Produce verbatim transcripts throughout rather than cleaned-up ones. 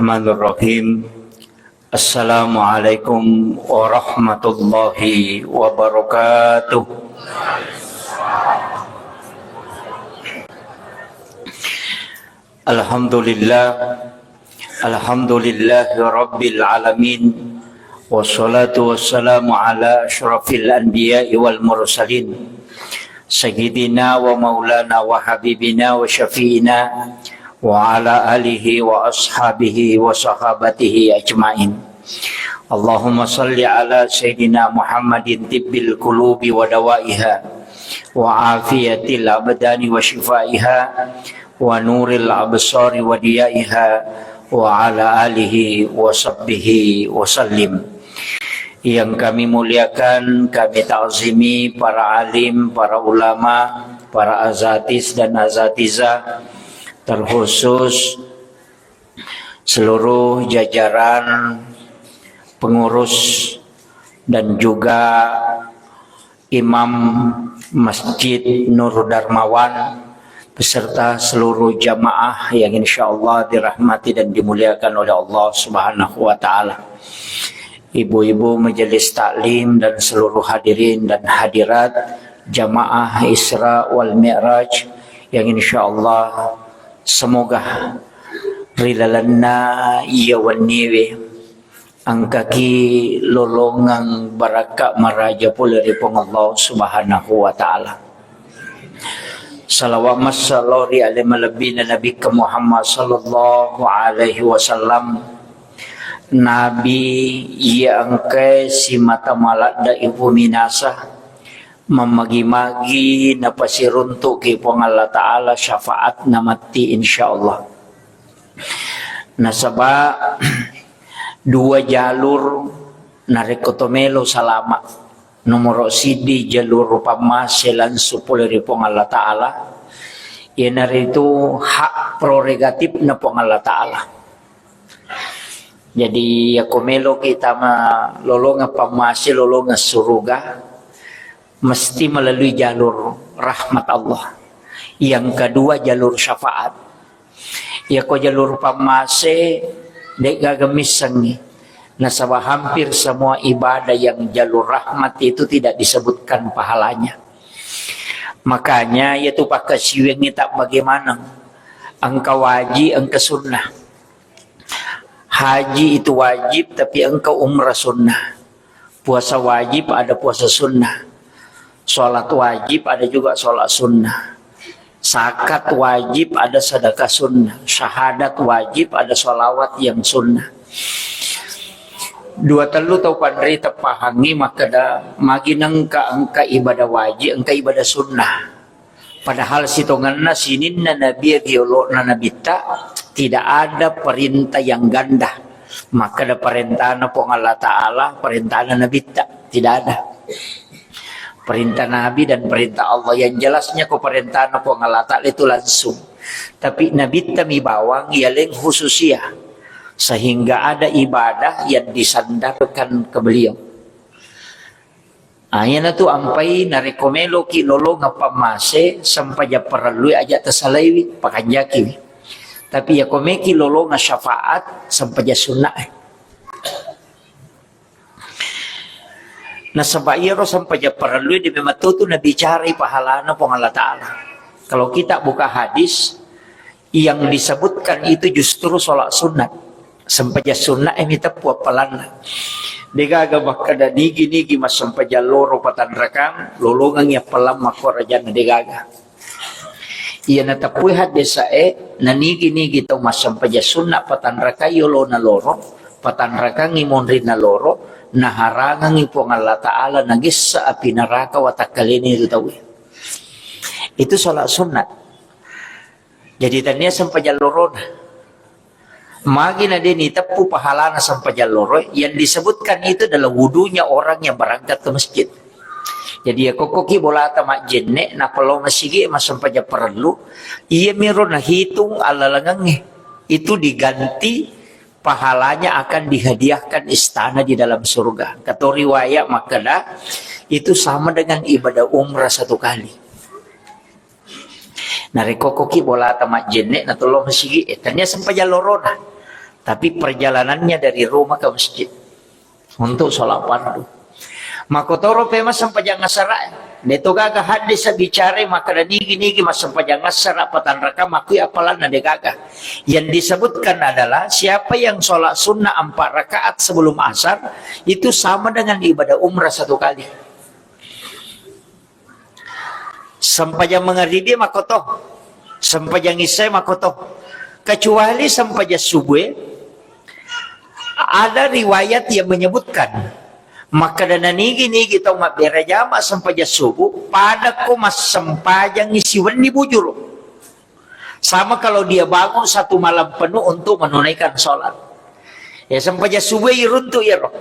Bismillahirrahmanirrahim. Assalamualaikum warahmatullahi wabarakatuh. Alhamdulillah. Alhamdulillahi rabbil alamin. Wassalatu wassalamu ala asyrafil anbiya'i wal mursalin. Sayyidina wa maulana wa habibina wa syafi'ina wa ala alihi wa ashabihi wa sahabatihi ajma'in. Allahumma salli ala Sayyidina Muhammadin tibbil qulubi wa dawaiha wa afiyatil abdani wa shifaiha wa nuril absari wa diyaiha wa ala alihi wa sahbihi wa sallim. Yang kami muliakan, kami ta'zimi para alim, para ulama, para azatis dan azatizah, terkhusus seluruh jajaran pengurus dan juga Imam Masjid Nur Darmawan beserta seluruh jamaah yang insya Allah dirahmati dan dimuliakan oleh Allah Subhanahu wa Ta'ala. Ibu-ibu majelis taklim dan seluruh hadirin dan hadirat jamaah Isra wal Mi'raj yang insya Allah semoga ri lalenna iya wenniwe engkaki lolongeng barakka maraja pole ri Puang Allah Subhanahu wa Ta'ala. Salawat massalawat ri ale malebbina Nabikka Muhammad sallallahu alaihi wasallam. Nabi iya engkae simata maladda ipuminasa, mammagi-magi napasiruntuki Puang Allah Ta'ala syafaatna matti insyaallah. Nasaba dua jalur narekko to melo salama. Nomoro siddi jalur pammase langsung pole ri Puang Allah Ta'ala. Iyanaritu hak prerogatifna Puang Allah Ta'ala. Jadi yako meloki tama lolongeng pammase, lolongeng suruga, mesti melalui jalur rahmat Allah. Yang kedua jalur syafaat. Yako jalur pammase, de'gaga missengngi. Nasaba hampir semua ibadah yang jalur rahmat itu tidak disebutkan pahalanya. Makanya yatu pakkasiwiangngi tak bagaimana. Engka wajib, engka sunnah. Haji itu wajib, tapi engka umrah sunnah. Puasa wajib, ada puasa sunnah. Sholat wajib, ada juga sholat sunnah. Zakat wajib, ada sedekah sunnah. Syahadat wajib, ada sholawat yang sunnah. Dua tellu tau panrita pahangngi makkeda magi nengka engka ibadah wajib, engka ibadah sunnah. Padahal sitongenna sininna nabi riolo'na nabitta, tidak ada perintah yang ganda. Makkeda perintahna Puang Allah Ta'ala, perintahna nabitta, tidak ada. Perintah nabi dan perintah Allah yang jelasnya ko perintahna Puang Allah Ta'ala itu langsung. Tapi nabitta mi bawang yaleng khususia, sehingga ada ibadah yang disandarkan ke beliau. Ah, iyanatu ampai narekko meloki lolongeng pammase, sempajang parellui aja tasalaiwi, pakanjakiwi. Tapi yako meki lolongeng syafaat, sempajang sunnah. Nasaba iyaro sempajang parellui de memang tu nabicarai pahalana Puang Allah Ta'ala. Kalau kita buka hadis, yang disebutkan itu justru sholat sunat. Sempajang sunat e miteppu appalanna. Degaga makkeda nigi-nigi massempajang loro patanrakang, lolongang yappalang makkorajanna, degaga. Iya nateppui haddesae, nanigi-nigi tau massempajang sunat patanrakai yolona loro, patanrakangi monrinna loro, naharangangi Puang Allah Ta'ala nagessa api neraka watakkalena itu tauwe. Itu sholat sunat. Jadi tania sempajang lorona. Magi na de niteppu pahalana sempajang loro, yang disebutkan itu adalah wudunya orang yang berangkat ke masjid. Jadi ya kokkoki bolata majjenne, nappa lao masigi massempajang parellu, iya miro nahitung allalengengnge. Itu diganti pahalanya akan dihadiahkan istana di dalam surga. Kato riwayat makkeda itu sama dengan ibadah umrah satu kali. Narekko koki bolata majjenne na tollo masigi, eh, tania sempajang lorona. Tapi perjalanannya dari rumah ke masjid untuk sholat fardu. Makotoro pe massempajang asara. De to gaga haddesa bicara makkeda nigi-nigi massempajang asara patanraka makkui appalanna, de gaga. Yang disebutkan adalah siapa yang sholat sunnah empat rakaat sebelum asar itu sama dengan ibadah umrah satu kali. Sempajang mangaribi makoto, sempajang isya makoto. Kecuali sempajang subuh, ada riwayat yang menyebutkan, makkeda nanigi-nigi tau mabbere jama sempajang subuh, pada ko massempajangi siwenni bujuru. Sama kalau dia bangun satu malam penuh untuk menunaikan sholat. Ya, sempajang subuh iruntu iyaro.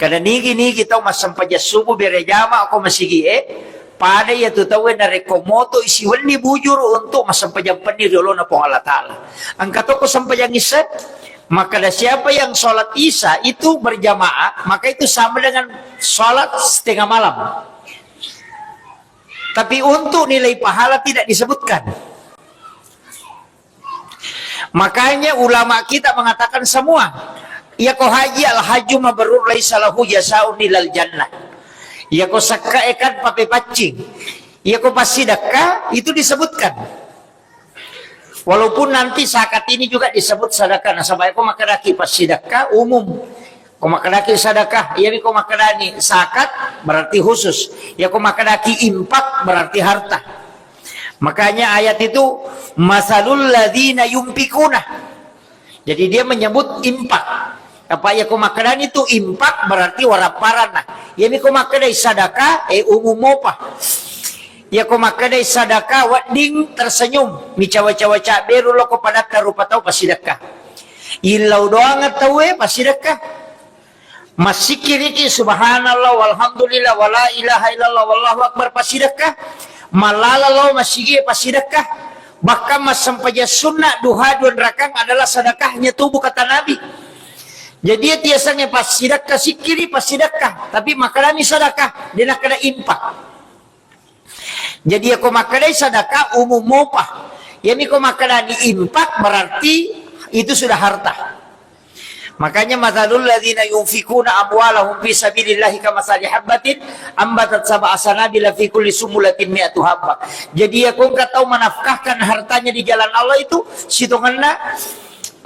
Kada nigi-nigi tau massempajang subuh bere jama ko masigi e, pada iya tu tau narekko moto isi wenni bujuru untuk massempajang penni ri olona Puang Allah Ta'ala. Engka toko sempajang isya, maka ada siapa yang sholat isya itu berjamaah, maka itu sama dengan sholat setengah malam. Tapi untuk nilai pahala tidak disebutkan. Makanya ulama kita mengatakan semua, iya ko haji al-hajju mabrur laisa lahu jazaun ilal jannah. Iya ko sakka ekan pape paccing. Iya ko passidakka itu disebutkan. Walaupun nanti zakat ini juga disebut sedekah, nasaba ko makkedaki passidakka umum. Ko makkedaki sedekah, iya mi ko makkedani zakat berarti khusus. Ya ko makkedaki infak berarti harta. Makanya ayat itu masalul ladzina yunfikuna. Jadi dia menyebut infak. Apa ya ko makkedani tu infak berarti warapparanna. Iya mi ko makkedai sedekah, eh, umum mopa. Iya ko makkedai sedekah wedding tersenyum, micawa-cawa cabberu loko padatta rupa tau passidekka. Illau doang tauwe passidekka. Massikkiriki subhanallah walhamdulillah wala ilaha illallah wallahu akbar passidekka. Mallala lao masigi passidekka. Bahkan massempajang sunnah duha dua rakang adalah sedekahnya tubuh kata Nabi. Jadi dia tiasange passidekka sikkiri passidekka, tapi makkedani sedekah, dia nakkeda infak. Jadi ya ko makkedai sedekah umum mopa. Ya mi ko makkedani infak berarti itu sudah harta. Makanya masalul ladzina yunfikuna amwalahum fi sabilillahi kamasali habbatin ambatat sab'a sanabila fi kulli sumbulatin mi'atu habbah. Jadi ya ko engka tau menafkahkan hartanya di jalan Allah itu sitongenna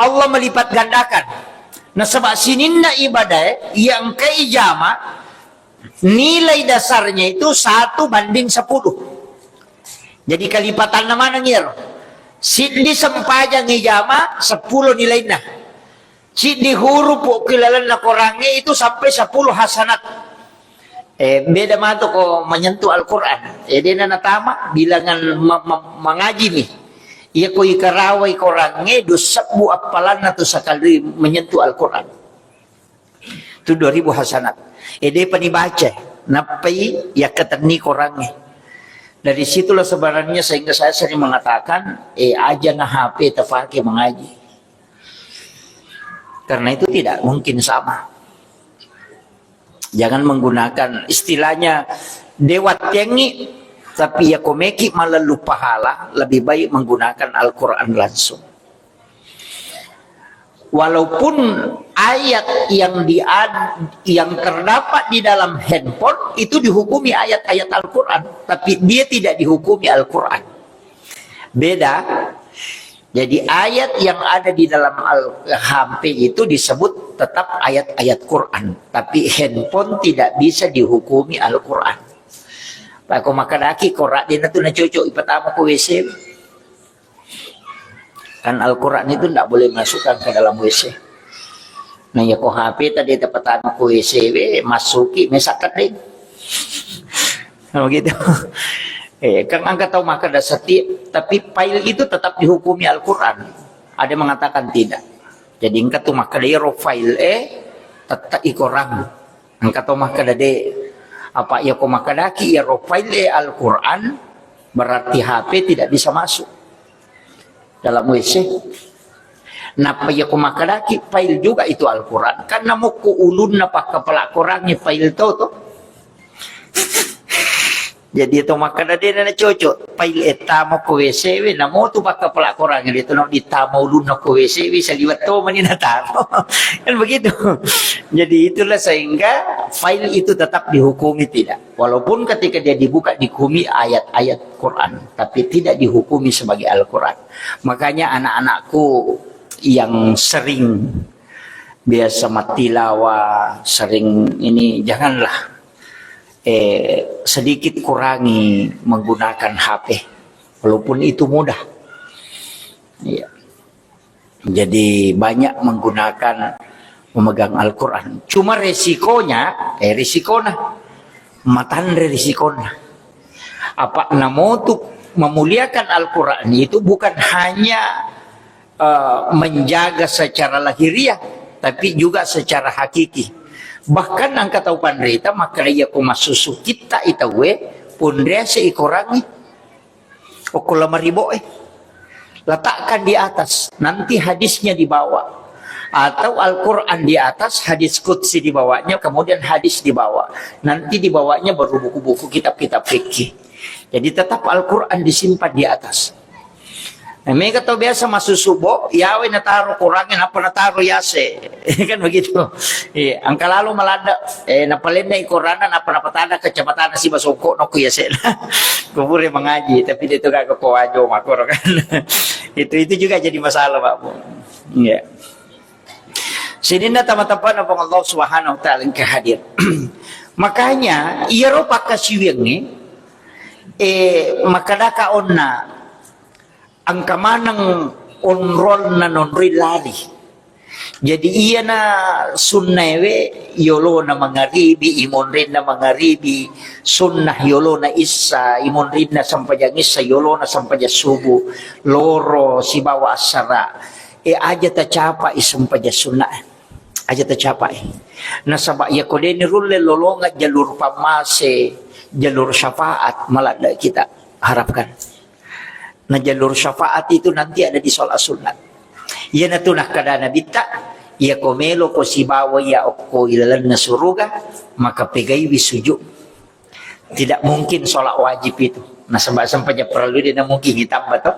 Allah melipat gandakan. Nasaba sininna ibadah yang engkai jama nilai dasarnya itu satu banding sepuluh. Jadi kalipatanna maneng iyaro. Siddi sempajang ijama, sepuluh nilainna. Siddi huruf ko ilalenna Korangnge itu sampai sepuluh hasanat. Eh, beda matu ko menyentuh Al-Quran. Eh, dena natama bilangan ma-, ma-, mangaji mi. Iya ko ikarawai Korangnge, dua sebbu appalanna tu sekali menyentuh Al-Quran. Itu dua ribu hasanat. Eh, depa nibaca. Nappai yakkatenni Korangnge. Dari situlah sebenarnya sehingga saya sering mengatakan, eh, aja na H P tafake mengaji. Karena itu tidak mungkin sama. Jangan menggunakan istilahnya dewa tengi, tapi ya komeki malallu pahala, lebih baik menggunakan Al-Quran langsung. Walaupun ayat yang diad-, yang terdapat di dalam handphone itu dihukumi ayat-ayat Al-Quran, tapi dia tidak dihukumi Al-Quran. Beda. Jadi ayat yang ada di dalam Al-, H P itu disebut tetap ayat-ayat Quran, tapi handphone tidak bisa dihukumi Al-Quran. Pak, ko makkedaki Quran, dia tu na cocok ipatama ko W C. Kan Al-Quran itu ndak boleh masukkan ke dalam W C. Nah, ya ko H P tadi tepatama ko W C we, masuki, mesak keding. Nah, begitu. Eh, kan engka tau makkeda setiap, tapi file itu tetap dihukumi Al-Quran. Ada yang mengatakan tidak. Jadi engka tu makkeda iyaro file e, tetap i Quran. Engka to makkeda de, apa iya ko makkedaki iyaro file Al-Quran, berarti H P tidak bisa masuk dalam W C. Nappa iya ko makkedaki file juga itu Al-Quran, kan namukku ulunna pakkapala Qurangnge file to, to. Jadi, itu makkeda de' na cocok. File e tama ko W C we, namo tu pakkapala Korang, de' tu na dittama ulunna ko W C we, saliweng to mani nataro. Kan begitu. Jadi, itulah sehingga file itu tetap dihukumi tidak. Walaupun ketika dia dibuka, dihukumi ayat-ayat Quran, tapi tidak dihukumi sebagai Al-Quran. Makanya anak-anakku yang sering biasa mattilawa, sering ini, janganlah, eh, sedikit kurangi menggunakan H P, walaupun itu mudah. Iya. Jadi, banyak menggunakan, memegang Al-Quran. Cuma resikonya, eh, resikona, matanre resikona. Apa namotu memuliakan Al-Quran itu bukan hanya, eh, menjaga secara lahiriah, tapi juga secara hakiki. Bahkan engka tau panrita makkeda, iya ko massusu kitta i tauwe, ponriase i Korangnge. Okko lemari boe. Letakkan di atas, nanti hadisnya di bawah. Atau Al-Quran di atas, hadis qudsi di bawahnya, kemudian hadis di bawah. Nanti di bawahnya baru buku-buku, kitab-kitab fikih. Jadi tetap Al-Quran disimpan di atas. Nah, mega tau biasa massusu bo, yawe nataro Korangnge, nappa nataro yase. Kan begitu. Iya, engka lalo maladde, eh, napalennai Koranna, nappa napatada kacamatanna siba songko nokku yasena. Ko pura mengaji, tapi de' tu gaga ko wajo makkoro kan. Itu, itu juga jadi masalah, Pak Bu. Iya. Sininna tama-tamana Puang Allah Subhanahu wa Ta'ala engka hadir. Makanya, iyaro pakkasiwiangnge, eh, makkedaka onna, engka maneng onrolna nonroi lari. Jadi, iyana sunnaewe yolona mangaribi, imonrinna mangaribi, sunnah yolona issa, imonrinna sempajang issa, yolona sempajang subuh, loro sibawa assara. E, aja tacapai sempajang sunna. Aja tacapai. Nasaba iyako deni rulle lolonga jalur pammase, jalur syafaat, maladde kita harapkan. Nah, jalur syafaat itu nanti ada di sholat sunat. Iyanatu nakkada Nabitta, iyako meloko sibawa iya okko ilalenna suruga, maka pegaiwi sujud. Tidak mungkin sholat wajib itu. Nasaba sempajang parellu de' na mungkin itamba to.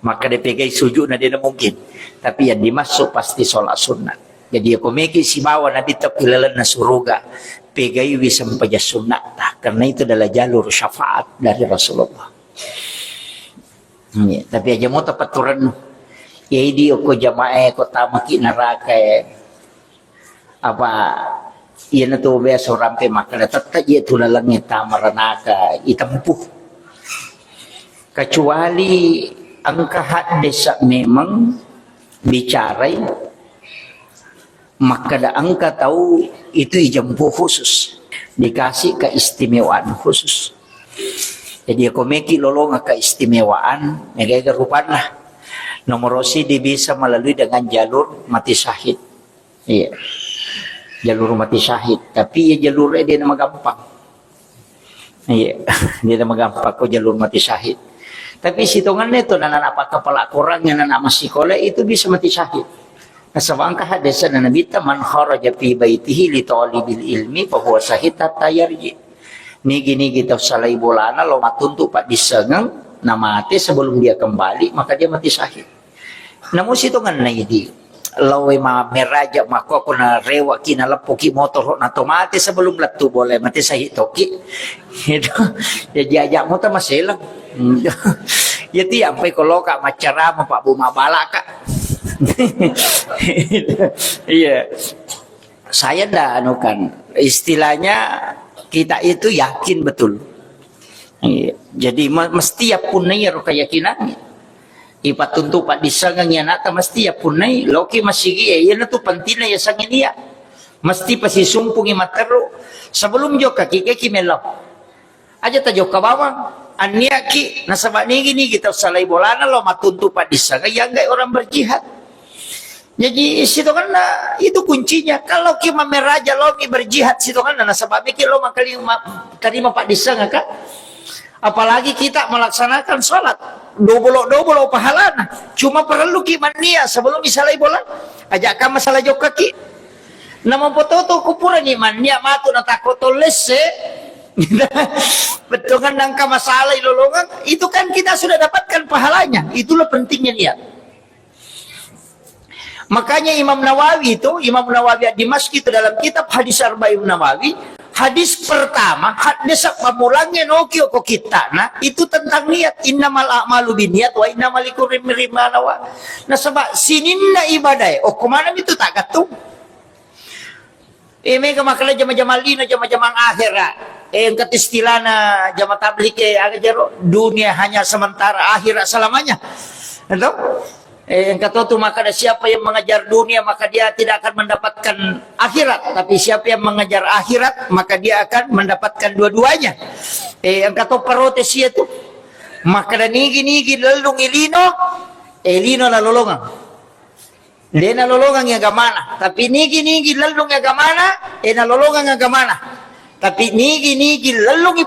Maka de' pegai sujud na de' na mungkin. Tapi yang dimaksud pasti sholat sunat. Jadi, iyako meki sibawa Nabitta okko ilalenna suruga, pegaiwi sempajang sunat. Karena itu adalah jalur syafaat dari Rasulullah. Iya, tapi aja mo tapaturennu. Iya, idi okko jamaah e, ko tamaki neraka e. Apa, iyanatu biasa orang pe makkeda, tette je tu lalengnge tama ranaka itempuh. Kecuali engka haddesa memang bicarai makkeda engka tau itu ijempuh khusus, dikasih keistimewaan khusus. Jadi, iyako meki lolonga keistimewaan, mega-ega rupanna. Nomor sidi bisa melalui dengan jalur mati syahid. Iya. Jalur mati syahid. Tapi iya jalur e de' na magampang. Iya, de' na magampang ko jalur mati syahid. Tapi sitongenna itu, nana pakkapala Korang, nana massikola itu bisa mati syahid. Nasaba engka hadisna Nabitta, "Man kharaja fi baitihi li talibil ilmi fa huwa syahid hatta yarji." Nigi-nigi tau salai bolana lao mattuntu paddissengeng, namate sebelum dia kembali, maka dia mati syahid. Namu sitongenna idi, lao e mammeraja makkuakku narewaki naleppoki motoro na to mate sebelum lettu bola e mate sahih toki. Itu. Ya, diajak mota maselang. Iya ti ampai koloka maccarama Pak Bu mabalaka. Iya. Saya ndak anu kan, istilahnya kita itu yakin betul. Iya. Jadi me-, mesti ya punnai ro keyakinan. Ipattuntu paddissengeng anakta mesti ya punnai, loki masigi e, iyanatu pentingna ya sanginia. Mesti pasisumpungi matteru. Sebelum jokka ki, ki melo. Aja tajokka bawang. Anniaki, nasaba nigi-nigi tau salai bolana lo mattuntu paddissengeng, ya enggak orang berjihad. Jadi, sitongenna itu kuncinya. Kalau ki mammeraja lo mi berjihad sitongenna, nasaba miki lo mangkalima, tarima paddissengeng, kan? Apalagi kita melaksanakan sholat, dobolo-dobolo pahalana. Cuma perlu ki mannia sebelum misalai bola. Aja ka masalah jokka ki. Namo pototo kupurani mannia matu na takko tollesse. Bettuanna engka masalah ilolongeng, itu kan kita sudah dapatkan pahalanya. Itulah pentingnya niat. Makanya Imam Nawawi itu, Imam Nawawi Ad-Dimashqi itu dalam kitab Hadis Arba'in Nawawi, hadis pertama, hadis pammulangnge noki ko kittana, itu tentang niat. Innamal a'malu binniyat wa innama likulli imri'in ma nawa. Nasaba sininna ibadae, okko maneng itu tak gattung. Eh, mega makkeda jama-jamang lino, jama-jamang akhera. Eh, engka istilahna jama tabligh, eh, aga jaro, dunia hanya sementara, akhirat selamanya. Itu? Eh, engka to tu makkeda siapa yang mengejar dunia, maka dia tidak akan mendapatkan akhirat. Tapi siapa yang mengejar akhirat, maka dia akan mendapatkan dua-duanya. Eh, engka to protes iya tu. Makkeda nigi-nigi lellung i lino, eh, lino nalolongeng. De nalolongang agamana, tapi nigi-nigi lellung agamana, eh, nalolongang agamana. Tapi nigi-nigi lellungi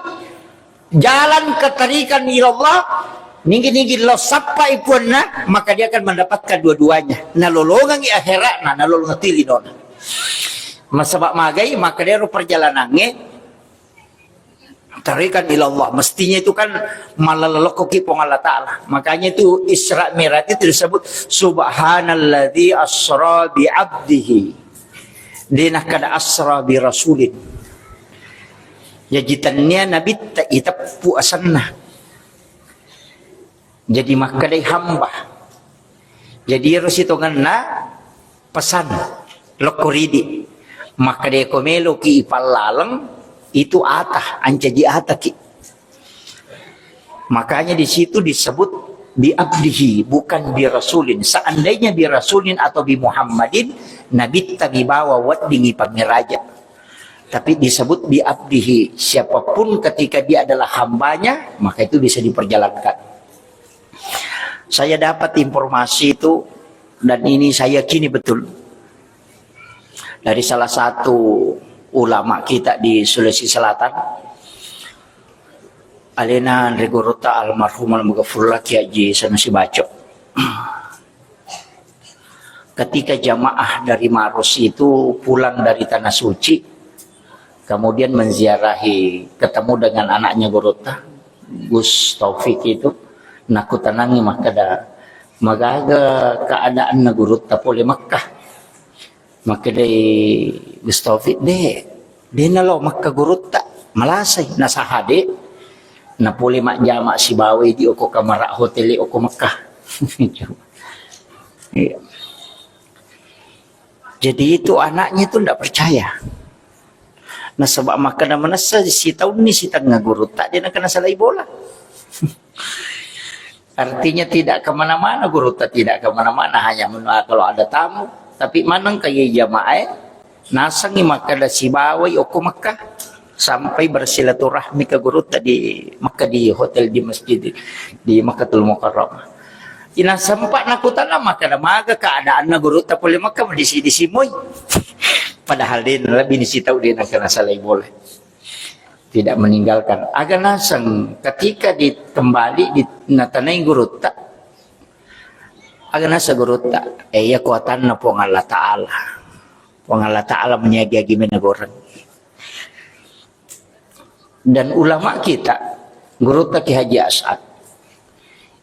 jalan ketarikan ilallah, nigi-nigi lo sappai puanna, maka dia akan mendapatkan dua-duanya. Nalolongangi akhiratna, nalolongang linona. Masaba magai, maka dia ro perjalanannya, tarikan ilallah, mestinya itu kan malalokkoki Puang Allah Ta'ala. Makanya itu Isra Mi'raj itu disebut, "Subhanalladzi asra bi abdihi." De nakkeda asra bi rasulin. Jaji tennia nabitta iteppu asenna. Jadi makkedai hamba. Jadi ero sitongenna pesan lokko ridi. Makkedai ko meloki ipallaleng, itu ata, ancaji ataki. Makanya di situ disebut bi abdihi, bukan bi rasulin. Seandainya bi rasulin atau bi Muhammadin, nabitta bibawa weddingi pammiraja. Tapi disebut bi abdihi, siapapun ketika dia adalah hambanya, maka itu bisa diperjalankan. Saya dapat informasi itu, dan ini saya yakini betul, dari salah satu ulama kita di Sulawesi Selatan, alena anre gurutta almarhum almaghfurullah Kiai Haji Sanusi Baco. Ketika jamaah dari Maros itu pulang dari Tanah Suci, kemudian menziarahi, ketemu dengan anaknya gurutta, Gus Taufik itu, nakutanangi makkeda, "Magaga keadaanna gurutta pole Mekkah?" Makkedai Gus Taufik, "De, de nalo Mekkah gurutta, malasai, nasaha de, napole majjama sibawai di okko kamara hotel okko Mekkah." Iya. Jadi itu anaknya itu ndak percaya. Nasaba makkeda manessa sitaunni sitengnga gurutta de nakkeda salai bola. Artinya tidak kemana-mana gurutta, tidak kemana-mana, hanya menua kalau ada tamu. Tapi maneng kaya jamaah, nasengi makkeda sibawai okko Mekkah. Sampai bersilaturahmi ke gurutta di Mekkah, di hotel, di masjid, di Makkatul Mukarramah. Ina sempat nakutana makkeda, "Maga keadaanna gurutta pole Mekkah, disi-disi moi." Padahal de lebih ni sitau de nakkeda salai bola. Tidak meninggalkan. Aga naseng ketika ditembali di natanai gurutta. Aga naseng gurutta, eh, iya kuatanna Puang Allah Ta'ala. Puang Allah Ta'ala meniagi-agi mena goreng. Dan ulama kita, gurutta Ki Haji As'ad,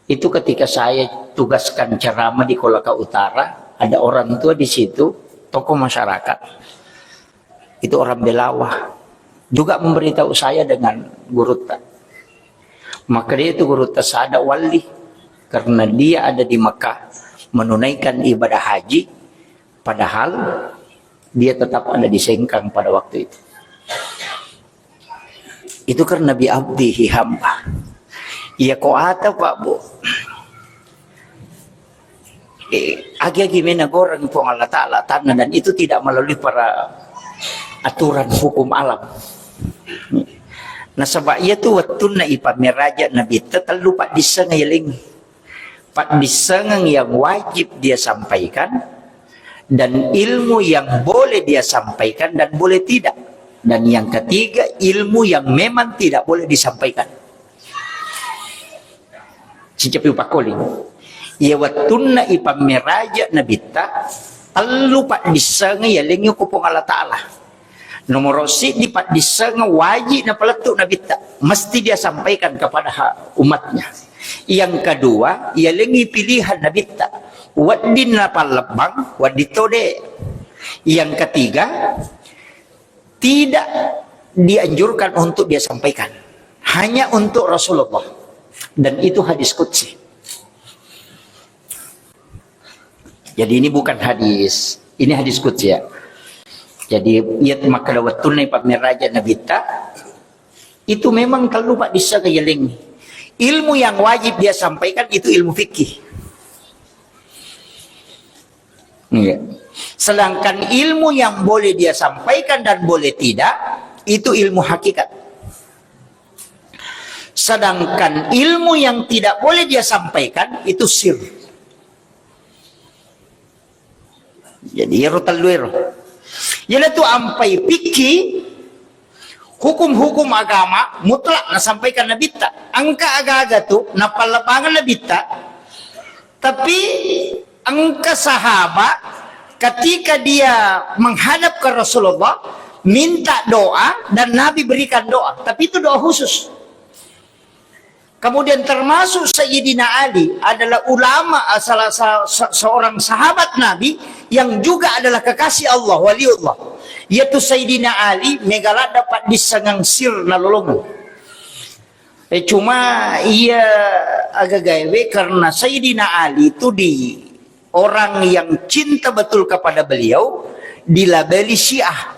itu ketika saya tugaskan ceramah di Kolaka Utara, ada orang tua di situ, tokoh masyarakat, itu orang Belawa, juga memberitahu saya dengan gurutta. Maka dia itu gurutta sada wali, karena dia ada di Mekah menunaikan ibadah haji, padahal dia tetap ada di Sengkang pada waktu itu. Itu karena bi abdihi, hamba. Iya ko ata, Pak, Bu. Eh, agi-agi mena goreng Puang Allah Ta'ala tanah, dan itu tidak melalui para aturan hukum alam. Nasaba iya tu wettunna ipammeraja Nabitta tellu paddisseng yeleng. Paddissengeng yang wajib dia sampaikan, dan ilmu yang boleh dia sampaikan dan boleh tidak. Dan yang ketiga, ilmu yang memang tidak boleh disampaikan. Sicapi upakkoling. Iya wettunna ipammeraja Nabitta, tellu paddissengeng yeleng ko Puang Allah Ta'ala. Nomoro siddi paddissengeng wajib napalettu Nabitta, mesti dia sampaikan kepada ha-, umatnya. Yang kedua, yalengngi pilihan Nabitta, wedding napallebbang, wedding tode. Yang ketiga, tidak dianjurkan untuk dia sampaikan, hanya untuk Rasulullah. Dan itu hadis qudsi. Jadi ini bukan hadis, ini hadis qudsi ya. Jadi iya makkeda wettunna ipammeraja Nabitta, itu memang tellu paddissengeng yalengngi. Ilmu yang wajib dia sampaikan itu ilmu fikih. Iya. Sedangkan ilmu yang boleh dia sampaikan dan boleh tidak, itu ilmu hakikat. Sedangkan ilmu yang tidak boleh dia sampaikan, itu sir. Jadi, ero tellu ero. Iyanatu ampai fikih, hukum-hukum agama mutlak nasampaikan Nabitta. Engka aga-aga tu napallebbangeng Nabitta, tapi engka sahabat ketika dia menghadap ke Rasulullah, minta doa dan Nabi berikan doa. Tapi itu doa khusus. Kemudian termasuk Sayyidina Ali adalah ulama, salah sa-, se-, seorang sahabat Nabi yang juga adalah kekasih Allah, waliullah. Yaitu Sayyidina Ali, mega ladda paddissengeng sir nalolongeng. Eh, cuma iya aga gaewe karena Sayyidina Ali itu di orang yang cinta betul kepada beliau dilabeli Syiah.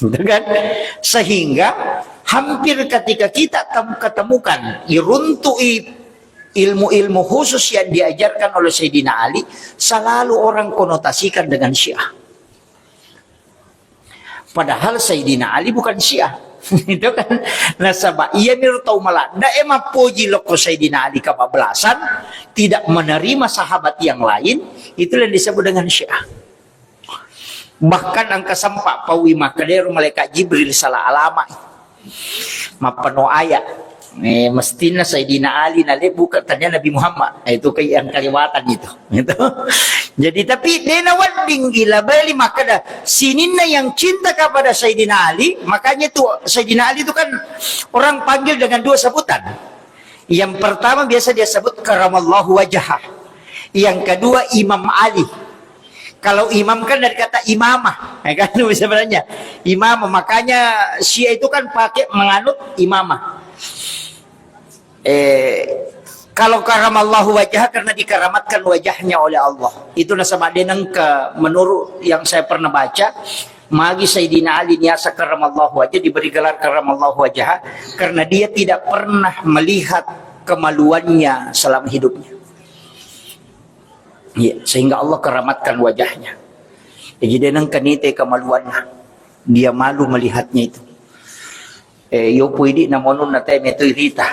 Gitu kan? Sehingga hampir ketika kita tem-, ketemukan, iruntui ilmu-ilmu khusus yang diajarkan oleh Sayyidina Ali, selalu orang konotasikan dengan Syiah. Padahal Sayyidina Ali bukan Syiah. Itu kan. Nasaba iya miro tau maladda e mappoji lokko Sayyidina Ali kebablasan, tidak menerima sahabat yang lain, itulah yang disebut dengan Syiah. Bahkan engka sempat paui makkeda ero malaikat Jibril salah alama. Mappano ayat. Eh, mestinna Sayyidina Ali nalebbukeng, tania Nabi Muhammad. Eh, itu kayak yang kelewatan itu. Gitu. Jadi, tapi dena wedding ilabeli makkeda sininna yang cinta kepada Sayyidina Ali, makanya itu Sayyidina Ali itu kan orang panggil dengan dua sebutan. Yang pertama biasa dia sebut karamallahu wajhah. Yang kedua Imam Ali. Kalau imam kan dari kata imamah, ya kan, sebenarnya. Imamah, makanya Syiah itu kan pakai menganut imamah. Eh, kalau karamallahu wajhah karena dikeramatkan wajahnya oleh Allah. Itu nasaba de nengka, menurut yang saya pernah baca, magi Sayyidina Ali niasa karamallahu wajhah diberi gelar karamallahu wajhah karena dia tidak pernah melihat kemaluannya selama hidupnya. Iya, sehingga Allah keramatkan wajahnya. Jadi, de nengka nite kemaluanna. Dia malu melihatnya itu. Eh, yopo idi na monun na te metoi rita.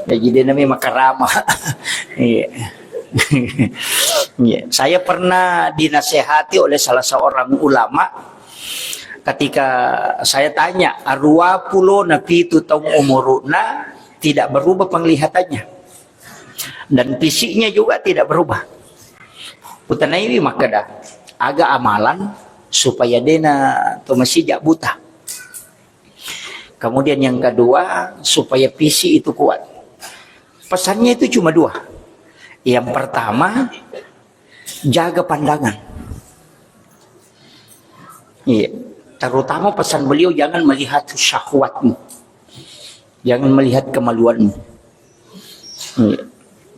Jadi, de nami makarama. Iya. Iya. Saya pernah dinasehati oleh salah seorang ulama ketika saya tanya, "Arua pulo na pitu taung umuruna tidak berubah penglihatannya." Dan fisiknya juga tidak berubah. Utanaiwi makkeda, aga amalan supaya dena to masija buta. Kemudian yang kedua, supaya fisik itu kuat. Pesannya itu cuma dua. Yang pertama, jaga pandangan. Iya. Terutama pesan beliau, jangan melihat syahwatmu. Jangan melihat kemaluanmu. Iya.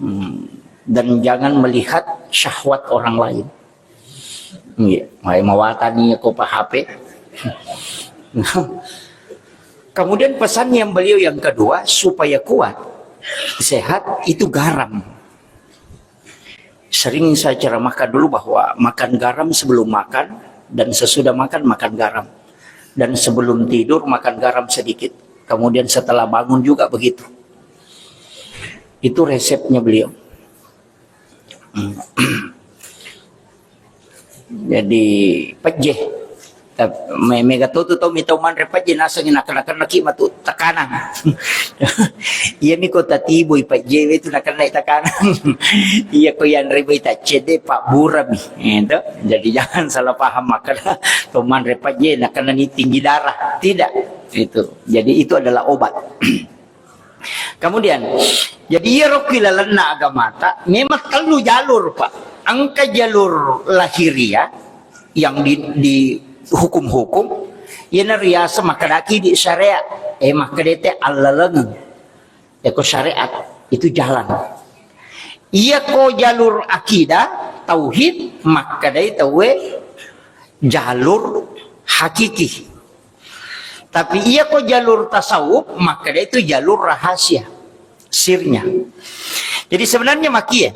Hmm. Dan jangan melihat syahwat orang lain. Iya. Mai mawatani ko pa H P. Kemudian pesan yang beliau yang kedua, supaya kuat, sehat, itu garam. Sering saya ceramahkan dulu bahwa makan garam sebelum makan dan sesudah makan, makan garam. Dan sebelum tidur, makan garam sedikit. Kemudian setelah bangun juga begitu. Itu resepnya beliau. Hmm. Jadi, pejje. Tap-, me-, mega to tu tau mitau manre pajje nasengngi nakenna-kennaki matu tekanan. Iya mi ko tatiboi pajjewe tu nakennai tekanan. Iya ko yanre boi taccedde pabburami. Eh, to. Jadi jangan salah paham makkeda to manre pajje nakennani tinggi darah. Tidak. Itu. Jadi itu adalah obat. Kemudian, jadi iyaro ki lalenna agamata memang tellu jalur, Pak. Engka jalur lahiriah yang di, di hukum-hukum, iyana riaseng makkedaki di syariat, eh, makkedete allalengeng. Eko syariat itu jalan. Iyako jalur akidah, tauhid, makkedai tauwe jalur hakiki. Tapi iyako jalur tasawuf, makkeda itu jalur rahasia, sirnya. Jadi sebenarnya makie,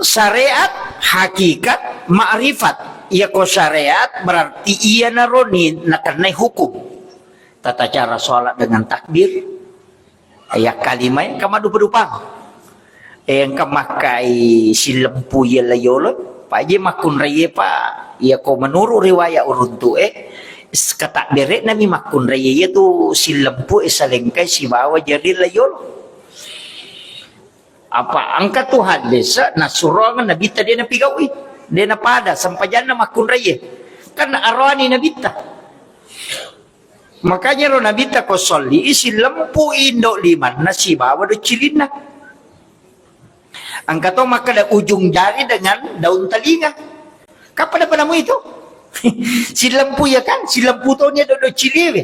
syariat, hakikat, makrifat. Iyako syariat berarti iyanaro ni nakennai hukum. Tata cara sholat dengan takbir, Iya, kalimai engka maddupa-dupang. Eh, engka makkai sillempu iya la yolo, paje makkunraie, Pak. Iya, ko menurut riwayat uruntu e, s-, katabbere'na mi makkunraie iya tu sillempu e salengkai sibawa jari la yolo. Apa engka tu hadis, nasuroang Nabitta de napigaui, de napada sempajanna makkunraie. Kan aroani Nabitta. Makanya ro Nabitta ko solli, sillempu indo limanna sibawa do cilinna. Engka to makkeda ujung jari dengan daun telinga. Kapan apa namu itu? Sillempu ya kan? Sillempu to nia do, do ciliwe.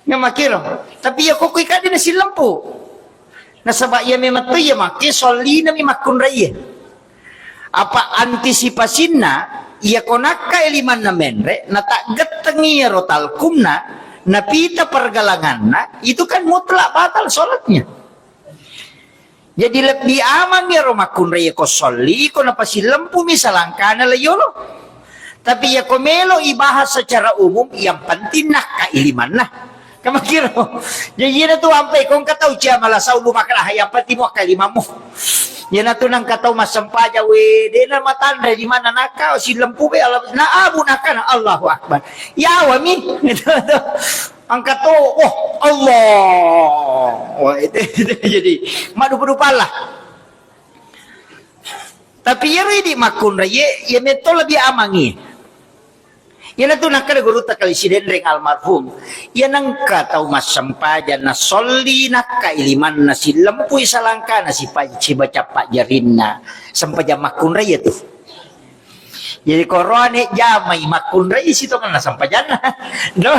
Nyamakiro. Tapi ya koko ikade na sillempu. Nasaba iya memang to iya make sollina mi makkunraie. Apa antisipasinna, iya ko nakkai limanna menre, nataggettengi iyaro talkumna, napita pergelanganna, itu kan mutlak batal sholatnya. Jadi lebbi amang iyaro makkunrai ko solli, ko napasilempumi salangkana la yolo. Tapi iya ko melo ibahas secara umum, yang penting nakkai limanna. Kamakiro. Jadi iyana tu ampai ko engka tau cia malasau lu makala yang penting muakkai limamu. Iyana tu nangka tau massempajang we, dena matanre di mana naka silempu be Allah, na abu nakana Allahu Akbar. Yawa mi. Engka to, oh, Allah. Wah, itu, itu jadi madupa-dupa lah. Tapi iyaro idi makkunrai, iya, iya metto lebih amangi. Iyana tu nakkeda gurutta Kali Sidenreng almarhum, iya nengka tau massempajang na solli nakkai limanna sillempui salangkana sipa-, sibaca pajjarinna sempajang makkunrai iya tu. Jadi koroane jamai makkunrai sitongenna sempajanna. No?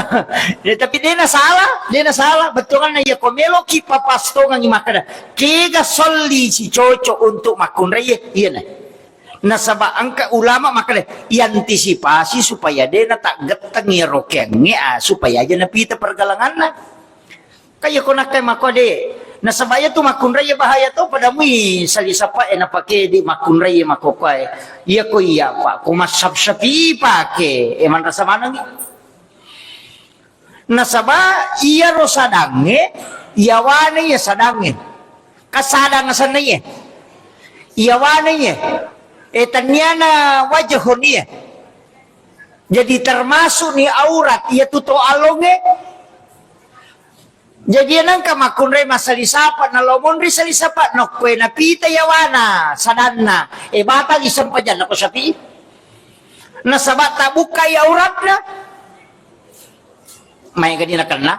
Ya, tapi dena salah, dena salah. Bettuanna iya ko meloki papastongangi makkeda, kega solli si cocok untuk makkunrai iya, iyana. Nasaba engka ulama makkeda, iantisipasi supaya de nataggettengi rokeangnge, ah, supaya aja napita pergelanganna. Kaya ko nakkai makko de. Nasaba iya tu makkunrai bahaya to, pada mui sali sapa e napake di makkunrai makko kuae. Iya ko iya pa, ko massap-sapi pake, e manrasa manengi. Nasaba iyaro sadangnge, iyawana iya sadangnge. Kasadang asenna iya. Iyawana iya. E, tenniana wajahon iya. Jadi termasuk ni aurat iya tu to alongnge. Jadi nengka makkunrai massali sapa, nalo monri sali sapa, nokkue napita iyawana sadanna. E, batal i sempajanna ko sapi. Nasaba tabukkai auratna. Maega di nakenna.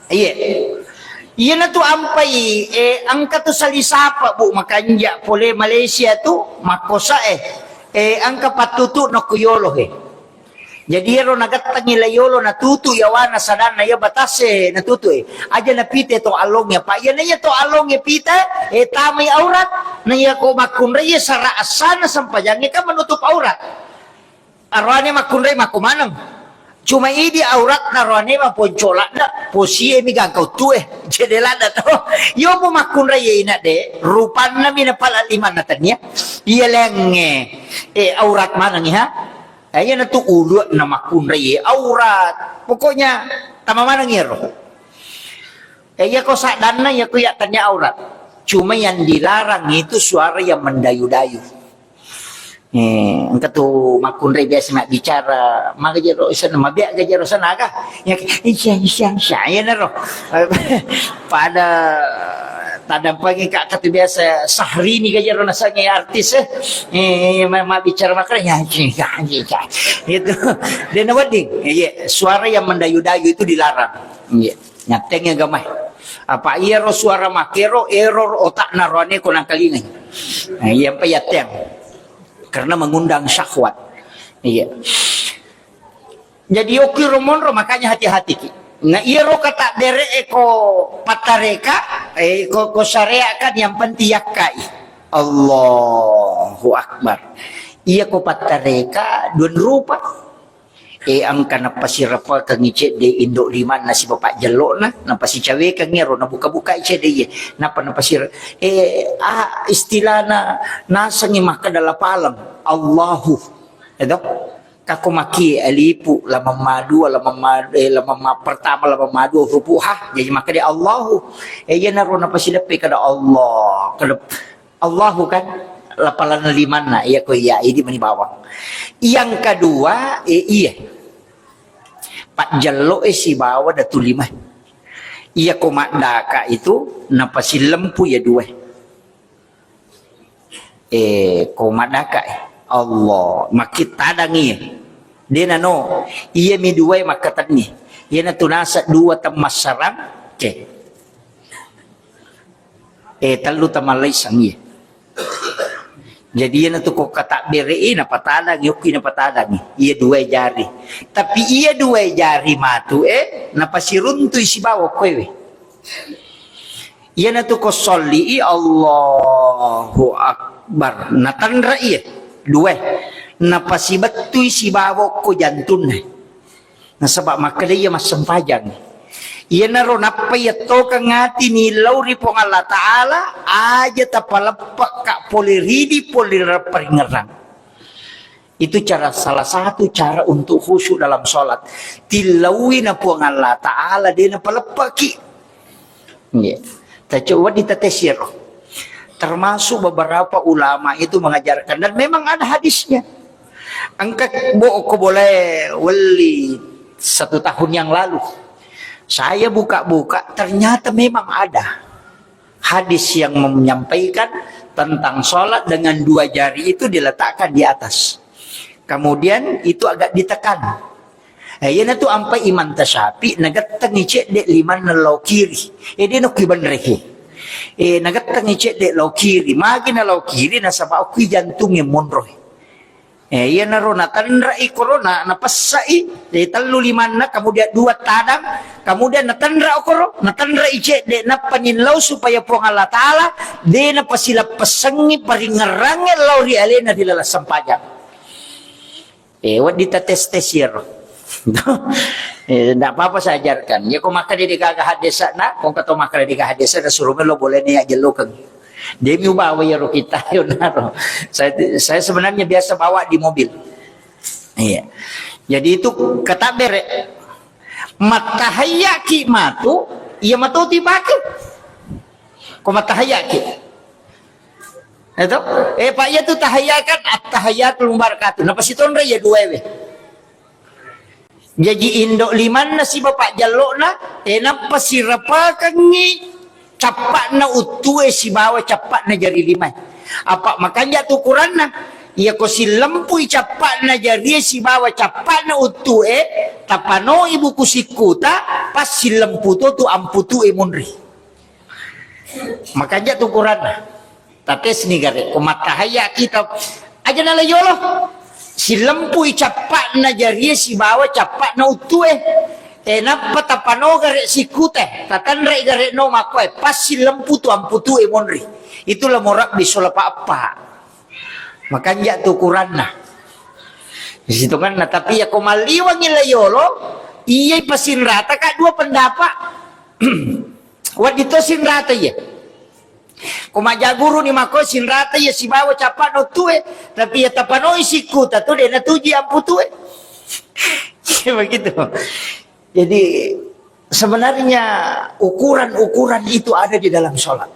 Iya. Iyana tu ampai, eh, engka tu sali sapa, Bu, makanja pole Malaysia tu, makkosa, eh. Eh, engka pattutu nokko yolo, eh. Jadi iyaro nagettengi la yolo natutu yawana sadanna iya batase natutu, eh. Aja napite to along ya, Pak. Iyana iya to along ya pita, eh, tamai aurat. Na iya ko makkunrai iya sara assana sempajangnge kan menutup aurat. Aroane makkunrai makko maneng. Cuma idi auratna aroane maponco ladda, posie mi gangka uttue. Jede ladda to. Iyo mo makkunrai ina de, rupanna mi napala limanna tania. Iya lengnge. Eh, aurat maneng ha. Eh, iyana tu ulu'na makkunrai aurat. Pokoknya tama maneng iyaro. Eh, iya ko saddanna, iya ko iya tania aurat. Cuma yang dilarang itu suara yang mendayu-dayu. Eh, engka tu makkunrai biasa mabbicara, maga jero sana, mabea ga jero sana aga. Ya, isya, isya, isya, ya naro. Pada tadampangi ka, ka tu biasa Syahrini ga jero nasangi artis, eh. Eh, ma-, mabbicara makkunrai, ya, ya, ya, ya. Gitu. Dan wedding, iya, suara yang mendayu-dayu itu dilarang. Iya. Nyatteng agama. Apa iya ro suara makero, error otak naroane ko nangkalingai. Nah, iya apa yatteng. Karena mengundang syahwat. Iya. Jadi okki ro monro, makanya hati-hati ki. Nah, iya ro kata bere eko pattareka, eh, ko, ko syariat kan yang penting yakkai. Allahu Akbar. Iya ko pattareka dua rupa. Eh, engka napasirapakengngi cedde indo limanna sibawa pajjello'na, napasicawekengngi ero, nabuka-bukai cedde iye. Nappa napasir-, eh, ah, istilahna nasengngi makkeda lapaleng, Allahu. Eto? Kako maki alifu, lamamma dua, lamamma, eh, lamamma pertama, lamamma dua, hurufu ha, jadi makkeda Allahu. Eh, iyanaro napasileppe kada Allah, kada Allahu kan, lapalanna limanna, iya ko iya, idi mani bawang. Yang kedua, eh, iya. Pajjello e sibawa datu lima. Iya ko maddaka itu, napasillempu iya dua. Eh, ko maddaka, eh. Allah, makkit tadang iya. Dena no, iya mi dua makkatenni. Iya na tunasa dua temmassarang, oke. Eh, tellu tamallaisang iya. Jadi iyanatu ko katabbere'i napatadangi, okki napatadangi. Iya dua jari. Tapi iya dua jari matu, eh, napasiruntui sibawa okkoewe. Iyanatu ko solli'i Allahu Akbar. Natanra iya. Dua. Napasibettui sibawa okko jantunna. Nasaba makkeda iya massempajang. Iyanaro nappa iyattokeng ati nillau ri Puang Allah Ta'ala, aja tapaleppe'ka pole ridi, pole ri paringerrang. Itu cara, salah satu cara untuk khusyuk dalam sholat. Tillaui na Puang Allah Ta'ala, de napaleppe'ki. Iya. Tacoba ditatesiro. Termasuk beberapa ulama itu mengajarkan, dan memang ada hadisnya. Engka bo ko boleh weli satu tahun yang lalu. Saya buka-buka, ternyata memang ada hadis yang menyampaikan tentang sholat dengan dua jari itu diletakkan di atas. Kemudian itu agak ditekan. Eh, iyanatu ampai Imam Tasyafi, nagettengi cedde limanna lao kiri. Eh, de nokki benreke. Eh, nagettengi cedde lao kiri. Magi na lao kiri, nasaba okki jantungnge monroi. Eh, iyanaro natanrai korona, napessai, eh, tellu limanna, kemudian dua tadang, kemudian natanra okoro, natanrai cedde, nappa nillau supaya Puang Allah Ta'ala de napasileppessengngi paringerrangnge lao ri alena ri laleng sempajang. Eh, wedding tates-tes iyaro. Eh, ndak apa-apa saya ajarkan. Ya, ko makkeda de gaga haddesana, ko engka to makkeda de gaga haddesana, suro melo boleh ni ajellokeng. Demi ubawa iyaro kita, yo naro. Saya, saya sebenarnya biasa bawa di mobil. Iya. Jadi itu kata bere. Mattahayyaki matu, iya matu dipake. Ko mattahayyaki. Eto? Eh, Pak, iya tu tahayya kan, at-tahayyatul mubarakatuh. Napasitonrei iya duaewe. Jaji indo limanna sibawa pajjello'na, eh, nappa sirapakengngi cappa'na uttue sibawa cappa'na jari limae. Apa makanja tu ukuranna? Iya ko sillempui cappa'na jarie sibawa cappa'na uttue, tapanoi buku sikkuta, pas sillempu to tu amputue munri. Makanja tu ukuranna. Tatesni gare, ko mattahayya kita, aja nala yolo. Silempui cappa'na jarie sibawa cappa'na uttue. Eh, nappa tapano gare sikute, tatanrei gare no makkoe, pas silempu tu amputue monri. Itulah murabbi sola pa'pa. Makanja tu ukuranna. Sitongenna, tapi iya ko malliwangi la yolo, iya pasinrata ka dua pendapat. Wedding to sinrata iya. Ko majaguru ni mako sinrata iya sibawa cappa'na uttue, tapi iya tapanoi sikkuta tu de natuji amputue. Begitu. Jadi sebenarnya ukuran-ukuran itu ada di dalam sholat.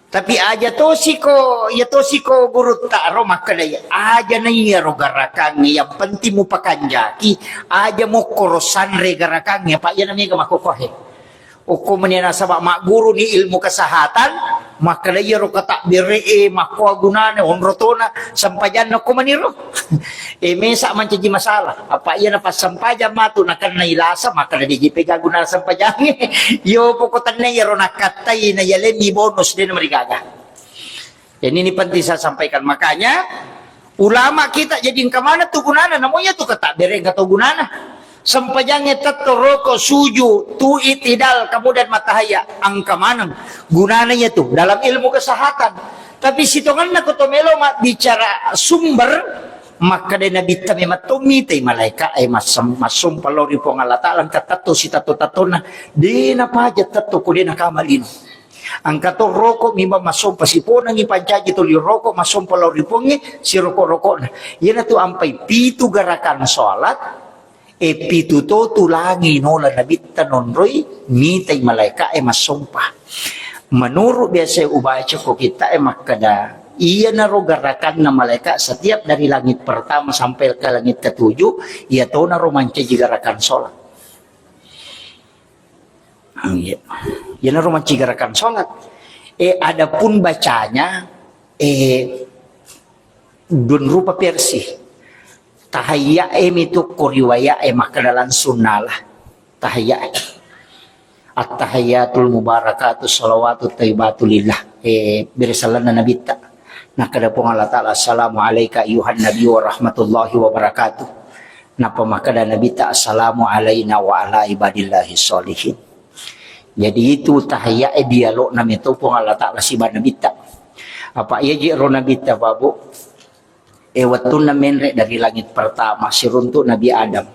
Tapi aja tosiko, iya tosiko gurutta ro makkeda, aja na iyaro garakangnge, yang penting mupakanjaki, aja mokkoro sanre garakangnge, apa iya na mega makkokohe. Okko meni nasaba magguru ni ilmu kesehatan, makkeda iyaro katabbere'e makkoa gunana, onro tona sempajanna okko maniro. E, mesa mancaji masalah. Apa iya na passempajang matu nakenna ilasa, makkeda deji pega gunana sempajangnge. Yo poko tenne iyaro nakkattai na yalenni bonus de na marigaga. Jadi ini penting saya sampaikan. Makanya ulama kita jadi engka maneng tu gunana, namoya tu kata bereng atau gunana. Sempajangnge tetto roko suju tu itidal kemudian matahaya engka maneng gunana iya tu dalam ilmu kesehatan. Tapi sitonganna ko to melo ma bicara sumber, makkeda Nabitta memang to mitai malaika e massum-, massumpa lao ri Puang Allah Taala engka tetto sitetto-tettona, de napaja tetto ko de nakamalino. Engka to roko mimba massompa siponangi pancaji toli roko massompa lao ri Puangnge siroko-rokona. Iyanatu ampai pitu garakan salat, e pitu to tulangi nola Nabitta nonroi mitai malaika e massompa. Menurut biasa ubaca ko kitta e makkeda, iyanaro garakanna malaika setiap dari langit pertama sampai ke langit ketujuh, iya tonaro mancaji garakan salat. Iya. Iyanaro mancaji garakan salat. Eh, adapun bacanya, eh, dun rupa versi. Tahayya e mitu ko riwaya e makkeda langsung nala. Tahayya e. At-tahayyatul mubarakatu salawatu tayyibatu lillah. Eh, bere salanna Nabitta. Nakkeda Puang Allah Ta'ala, "Assalamu alaika ayyuhan nabi wa rahmatullahi wa barakatuh." Nappa makkeda Nabitta, "Assalamu alaina wa ala ibadillahi sholihin." Jadi itu tahiyya e dialogna meto Puang Allah Ta'ala siba Nabitta. Apa iya je ro Nabitta, Babu? E wettunna menre dari langit pertama, siruntu Nabi Adam.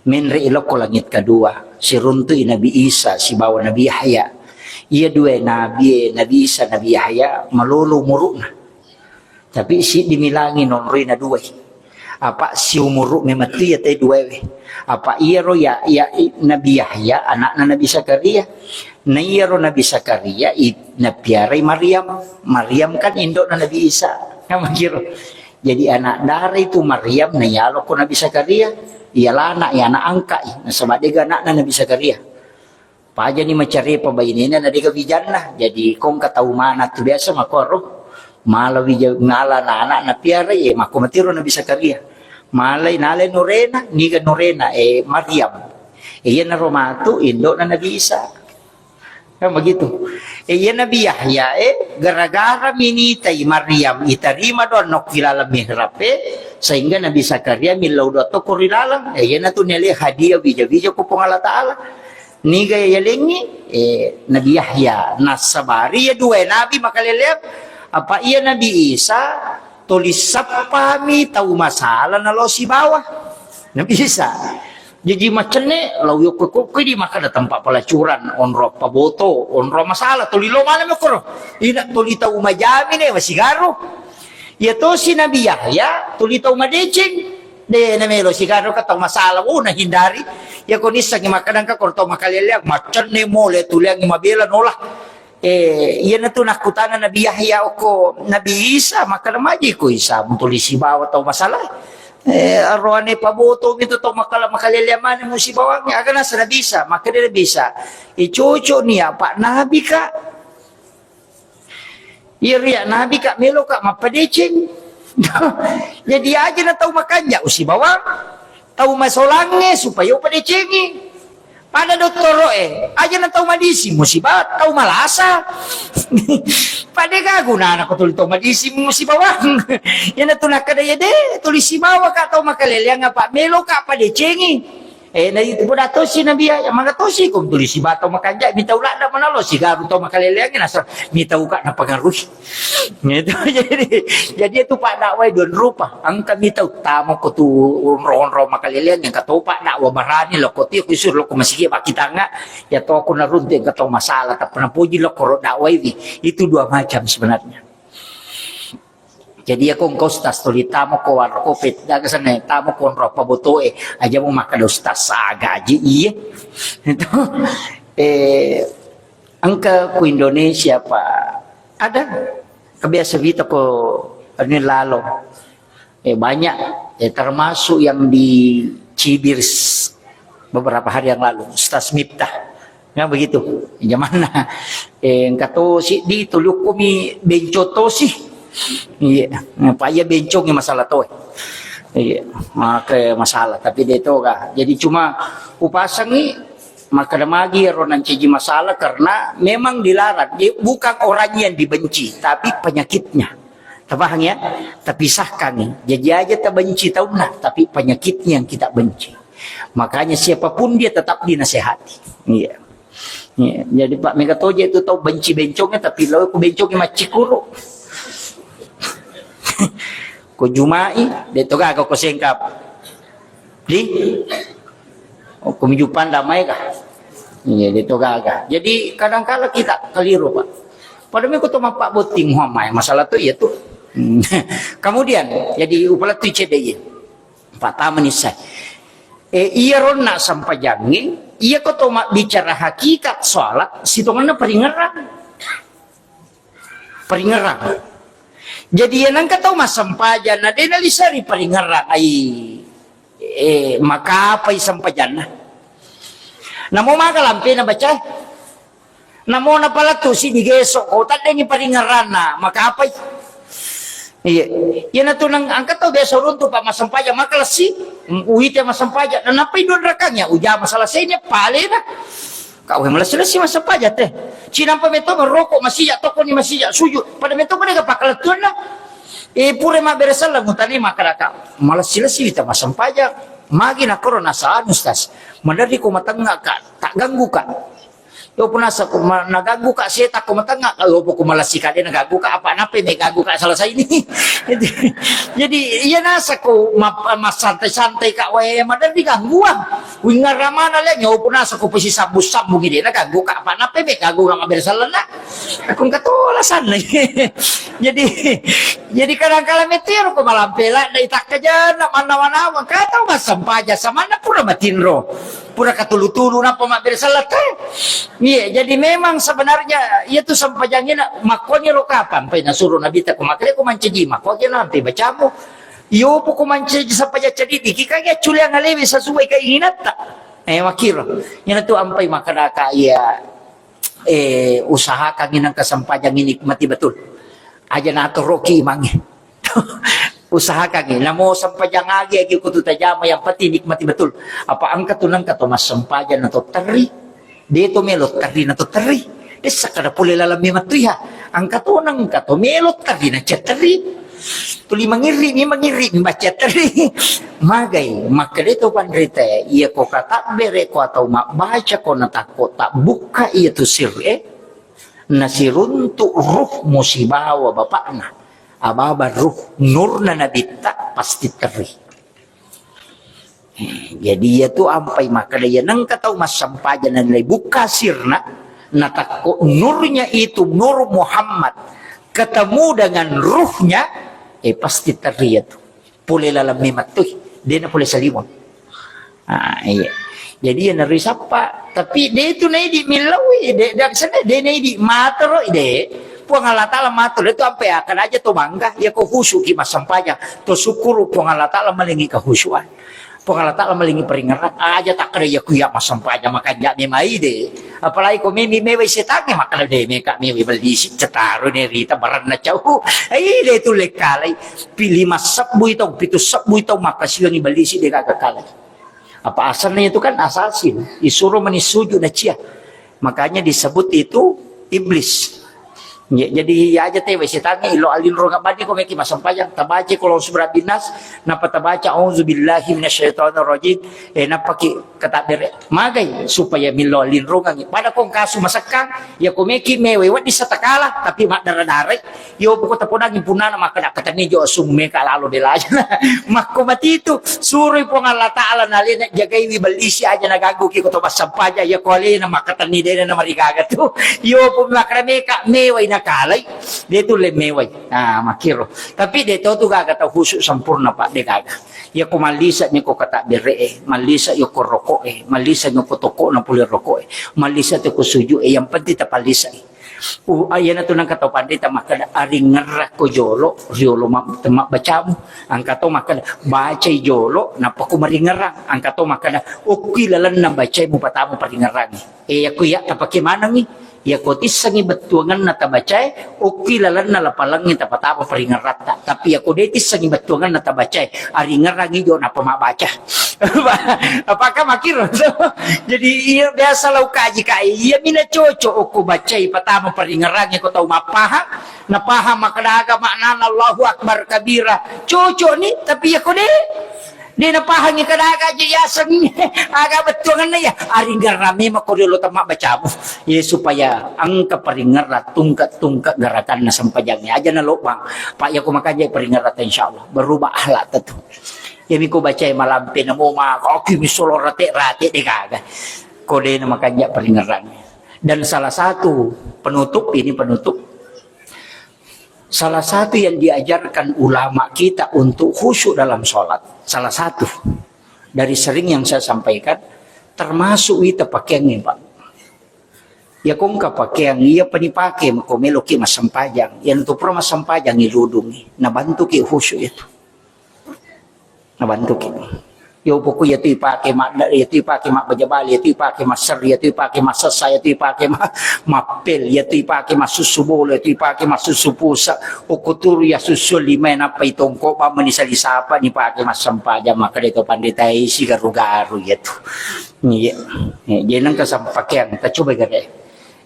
Menre ilokko langit kedua, siruntu i Nabi Isa sibawa Nabi Yahya. Iya dua nabi e, Nabi Isa, Nabi Yahya, malolo umurukna. Tapi siddi milangi nonroi na duai. Apa siumuru memettu iya te duai we. Apa iyaro ya, ya, i, Nabi Yahya, anakna Nabi Zakaria. Na iyaro Nabi Zakaria, i, napiarai Maryam. Maryam kan indokna Nabi Isa. Kan begitu. Jadi anak dara itu Maryam na iyaloko Nabi Zakaria. Iya lana, iya anak angka i. Nasaba dega anakna Nabi Zakaria. Pajani macarepa bainena na dega wijanna. Jadi kongka tau mana tu biasa makoro. Mala wija, mala anak-anak napiarai, eh, makko matiro Nabi Zakaria. Malai nalai nurena, niga nurena, eh, Maryam. Eh, iyanaro matu indokna Nabi Isa. Kan begitu. Eh, iya Nabi Yahya, eh, gara-gara minitai Maryam, itarima doa nokki laleng mihrab, eh, sehingga Nabi Zakaria millau doa tokko ri laleng. Eh, iyanatu nele hadiah wija-wija ku Puang Allah Ta'ala. Niga yalengngi, eh, Nabi Yahya, nassabari iya dua nabi makaleleang, apa iya Nabi Isa, tuli sappami tau masala nalo sibawa. Nabi Isa. Jaji macenne, lao yokko-kokko di makkeda tempat pelacuran, onro paboto, onro masala, tuli lo mana mokoro. Ina tuli tau majami ne, masigaru. Iya tosi Nabi Yahya, tuli tau madeceng. De, namelo sigaru ka tau masala, oh, nahindari. Iya ko nissengi makkeda engka ko tau makaleleang, macenne mole, tuliangi mabela nola. Eh, iyanatu nakkutana Nabi Yahya okko Nabi Isa, makkeda maji ko Isa, mutuli sibawa tau masala. Eh, aroane paboto mitu tau makala-, makaleleang mane musibawangnge, aga nasa Nabi Isa, makkeda Nabi Isa, eh, cocok ni apa Nabi ka. Iya ria Nabi ka melo ka mappadeceng. Jadi aja na tau makanja usibawang. Tau masolangnge supaya upadecengi. Pada dottoro e, aja na tau madisi musiba, tau malasa. Pada ga gunana ko tuli tau madisi musibawang. Iyanatu nakkeda iya de, tuli sibawa ka tau makaleleang apa melo ka padecengi. Eh, na itu pun tosi Nabi ya, mangga tosi ko tuli siba tau makanja, mitau ladda manalo sigaru tau makaleleang nasa mitau ka napangaruhi. Gitu. Jadi, jadi itu pak dakwah dua rupa. Engka mitau tamo ko tu onro-onro makaleleang yang katopa dakwah barani lo ko tio kusur lo ko masigi bakitanga ya to aku naruntu yang katau masalah tak pernah puji lo koro dakwah ini. Itu dua macam sebenarnya. Jadi aku engkau stas tuli tamo ko warko pet daga sana tamo ko onro apa botoe aja mau makan ustaz gaji iye. Itu eh Engka ku Indonesia, Pak, Ada kebiasa vita ko anu lalo. Eh, banyak, eh, termasuk yang di Cibir s-, beberapa hari yang lalu, Ustaz Miftah. Ya begitu. Jamanna, eh, engka to siddi tulukkumi bencong tosi. Iya, apa iya bencong masalah to. Iya, maka masalah, tapi de to ga. Jadi cuma upasangi, makkeda magi ero nancaji masalah karena memang dilarang. Jadi bukan orangnya yang dibenci, tapi penyakitnya. Tapahang ya? Tapisahkan. Jadi aja tabenci taunna, tapi penyakitnya yang kita benci. Makanya siapapun dia tetap dinasehati. Iya. Iya. Jadi Pak Mega Toje itu tau benci bencongnya, tapi lo ku bencongnya maccikuru. Ko jumai, de to gaga ko sengkap. Di? Oh, ko mijupang damai kah? Iya, de to gaga. Jadi kadangkala kita keliru, Pak. Pada meko to mappa botting Muhammad, masalah tu iya tu. Kemudian, jadi upala tu cedde iya. Pertama ni saya. Eh, iya ronna sampajangngi, iya ko to mabbicara hakikat salat, sitongenna peringerang. Peringerang. Jadi, iya nengka tau massempajang, na de naliseri peringerang, ai, eh, makapai sempajanna. Namo maga lampe na baca. Namo napalettu si digeso, ko taddengi peringeranna, makapai. Iya. Iya na tu nang angka tau biasa runtu pa massempajang, makalessi, uite massempajang, na nappai dua rakang ya, ujama selesainya, palena. Kau yang malessi-lessi massempajang teh. Cinampa metto merokok masija, tokoni masija, sujud. Pada metto pada ke pakalettuanna. Eh, pura mabbere selleng, utani makkedaka. Malessi-lessi wita massempajang. Magi nakoro nasa anu, Ustaz. Maderri ko matengnga ka, tak ganggu ka. Yo punasa ko ma-, naganggu ka seta ko matengnga ka, yo poko malessi ka de naganggu ka, apa nape me ganggu ka selesai ini. Jadi, iya nasa ko ma-, massantai-santai ka wae maderri gangguan. Wingngarra mana le, nyawa punasa ko pasi sambung-sambung ide na ganggu ka apa nape me ganggu ka mabbere sellenna. Aku engka tola sanna. Jadi, jadi kadang kala metero ko malampe la dai takkajanna mannawa-nawa. Kata massempajang samanna pura matinro. Pura katulu-tulu napa mabbere selleng te. Iya, jadi memang sebenarnya iya tu sempajangnya makkoni lo kapang pai nasuro Nabi ta ko makkeda ko mancaji makko aja lampe bacamu. Iyo, poko mancaji sempajang ceddi, diki kage acculeang alewe sesuai keinginanta. Eh, makkiro. Iyana tu ampai makkedaka iya, eh, usahakan inang kesempajang ini nikmati betul. Aja natoroki imangnge. Usahakan ini. Namo sempajang agi, agi kutu tajama, yang penting nikmati betul. Apa angka tu nangka to massempajang na to terri. De to melo terri na to terri. Dessa kada pole laleng memang tu iya. Angka to nangka to melo terri na cia terri. Tuli mangirri mi, mangirri mi baca terri. Magai, makkeda to panrita, iya ko katabbere ko atau mabbaca ko na takko tabbukka iya tu sir e. Nasiruntu ruh musibawa bapakna. Ababa ruh nurna nabitta pasti terri. Eh, jadi iya tu ampai makkeda iya nengka tau massempajang na nilai bukka sirna, natakko nurnya itu, nur Muhammad, ketemu dengan ruhnya, eh, pasti terri iya tu. Pole laleng memang tu, de na pole salimon. Ah, iya. Jadi iya naro isappa, tapi de tu naidi millau, de, de, de naidi matoro, de. Puang Allah Ta'ala matoro, de tu ampai akan aja to bangga, iya ko khusyuk ki massempajang, to syukuru Puang Allah Ta'ala malingi kehusyuan. Puang Allah Ta'ala malingi peringeran, aja takkeda iya ku iya massempajang makanja memai de. Apalagi ko memi mewai setangnge makkeda de meka mewai bellisi cetaro ne rita baranna cau. Ai de tu lekkalai. Pi lima sebbu itau, pitu sebbu itau makkasiwangi bellisi de gaga kalai. Apa asalnya itu kan asasin, isuro meni sujud na cia. Makanya disebut itu iblis. Ya, jadi iya aja tewe setangnge ilo alinro ngabani ko meki massempajang, tabaca ko lo subra binas, napa tabaca auzubillahi minasyaitonirrajim, eh, napa ki katabbere magai supaya millo alinrongangi. Pada ko kasu masekkang, ya ko meki mewe wedding satakala, tapi maddara-darai. Yo poko taponangi punana makkeda katenni jo asung meka lalo belaja. Makko matitu, suroi Puang Allah Ta'ala nalena jagaiwi bellisi aja naganggu ki ko to massempajang, ya ko alena makkatenni dena na marigaga tu. Yo pun makkeda meka mewai nakalai, de tu le mewai. Ah, makkiro. Tapi de to tu gaga tau khusyuk sempurna, Pak, de gaga. Ya ko mallisa ni ko katabbere e, mallisa yo ko rokok e, mallisa ni ko toko na pole rokok e, mallisa tu ko sujud e, yang penting tapallisai. Uh, ah, iyanatu nangka tau panrita makkeda, aringerrakko jolo riolo ma-, temma bacamu. Angka to makkeda, bacai jolo, nappa ko maringerrang. Angka to makkeda, okki lalenna bacai mupatama paringerrangi. Eh, yakko iya tapake manengi. Yako tissengi bettuangenna tabacae, okki lalenna lapalengnge tapatama paringerratta. Tapi yako de tissengi bettuangenna tabacae, aringerrangi jo nappa mabbaca. Apakah makkiro? Jadi, iya biasa lau kaji kai, iya mina cocok okko bacai patama paringerrangi ko tau mappahang, napahang makkeda aga maknana Allahu Akbar kabira. Cocok ni, tapi yako de, de napahangi kada aga je yaseng, aga bettuangenna ya, aringerrang memang ko riolo temma bacamu. Ya, supaya engka paringerrang tungke-tungke gerakanna sempajangnge. Aja nalobang. Pak, yako makanja paringerrang, insyaallah berubah akhlak tetu. Iyami ko bacai malampe namo ma, oki mi solo rate-rate de gaga. Ko de na makanja paringerrang. Dan salah satu penutup, ini penutup. Salah satu yang diajarkan ulama kita untuk khusyuk dalam sholat, salah satu dari sering yang saya sampaikan, termasuk ita pakeangnge, Pak. Ya kongka pakeang iya panipake mako meloki massempajang. Yang tu pura massempajang iludungi, nabantuki khusyuk itu. Nabantuki. Yo, pokok iya tu ipake ma-, iya tu ipake mabbaja bale, iya tu ipake masserri, iya tu ipake massessa, iya tu ipake ma-, mappel, iya tu ipake massussu bola, iya tu ipake massussu pusa. Okko turu iya sussu lima, nappa itongko bamma ni sali sapa ni pake massempajang, makkeda to pandita isi garu-garu iya tu. Iya. Eh, jadi nengka sampakeang, ta coba gare.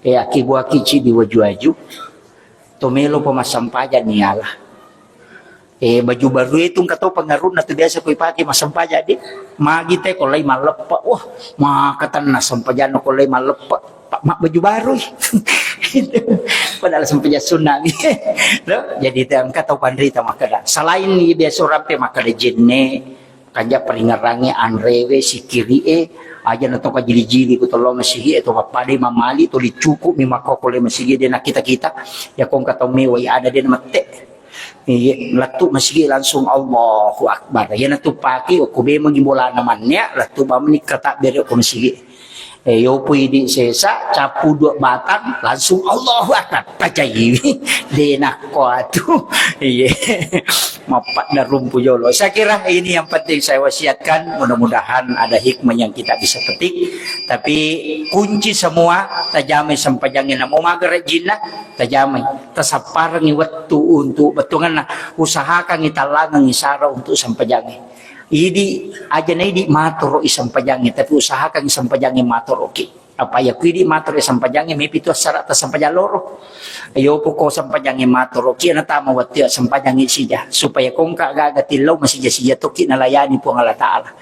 Eh, aki buaki ci di waju-waju. To melo pa massempajang ni ala. Eh, baju baru itu engka to pengaruhna tu biasa ko ipake massempajang, de. Magi te ko lai malleppe. Wah, makatanna sempajanna ko lai malleppe. Pak, mak baju baru. Padahal sempajang sunna. Loh, jadi te engka tau panrita makkeda. Selain ni biasa rampe makkeda jenne, kanja paringerrangnge, anrewe, sikiri'e, aja na to kajili-jili ko tollo masigi e, to pappadai mamali, to licuku mi makkokko le masigi de nakkita-kita. Ya kongka tau mewai ada de namette. Iya, lettu masigi langsung Allahu Akbar. Iyana tu pake okko bemengi bolana manne, lettu bamni katabbere ko masigi. Eh, yopo idi sesa, capu dua batang, langsung Allahu Akbar. Pacaiwi. De nakko atu. Iya. Mappadda rumpu jolo. Saya kira ini yang penting saya wasiatkan. Mudah-mudahan ada hikmah yang kita bisa petik. Tapi kunci semua, tajamai sempajangnge, namo maga rajinna, tajamai. Tasapparengngi wettu untuk bettuangenna. Usahakangngi tallangengngi sara untuk sempajangnge. Idi, aja na idi matoro'i sempajangnge, tapi usahakangngi sempajangnge matoro'ki. Apa iya ku idi matoro'i sempajangnge, mepi tu assara tasempajang loro. Iyo, poko sempajangnge matoro'ki, natama wettu iya sempajangnge sija. Supaya kongka gaga tillau masija-sija tokki nalayani Puang Allah Ta'ala.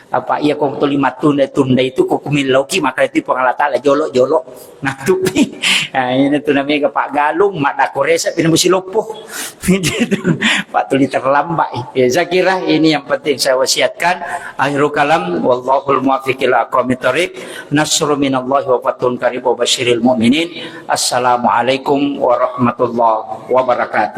Apa iya ko tuli mattunda-tunda itu ko kumillauki, maka itu Puang Allah Ta'ala jolo-jolo. Natupi. Nah, ini tu namanya Pak Galung, mak dako resa pina musi loppo. Pak tuli terlambat. Ya, saya kira ini yang penting saya wasiatkan. Akhirul kalam, wallahul muwaffiq ila aqwamit thariq. Nasrun minallahi wa fathun qarib wa basyiril mu'minin. Assalamualaikum warahmatullahi wabarakatuh.